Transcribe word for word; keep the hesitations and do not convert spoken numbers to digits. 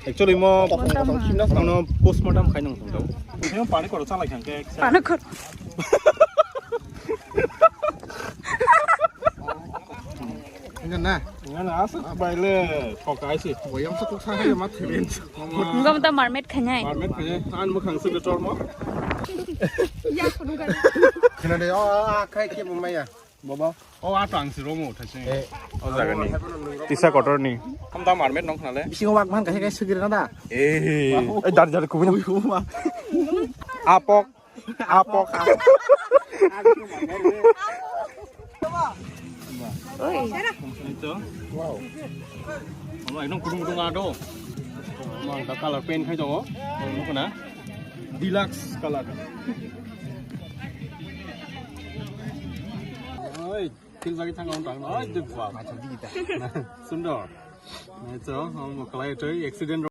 Actually mo, ano postmortem khai nang tong. Mo pani koro chalai khang ke. Pani koro. Enggak na. Enggak na, asal baile kok aisi. Boyam sa kok sa ma thibin. Enggak, mermaid khainai. Mermaid khainai. An mo khang se chor mo. Ya, kudu kan. Kena de, oh, ah, khai ke mo maya. Baba. Oh, a tang si romo thase. Eh. O jaga ni. Tisa kotor ni. Ham da mermaid nong khale. Bisingo wak man kaisa kaisa sugri na da. Eh. Eh, dar dar kubui na. Apok. Apok. Oi. Ito. Wow. Ama ekdom kudung kudung ado. Ama da color paint khai tongo. Nukuna. Deluxe color. Oi. Phil jagwi thang ang tang. Oi, duk ba. Sundor. Nai cho, ang mo kalai toi accident.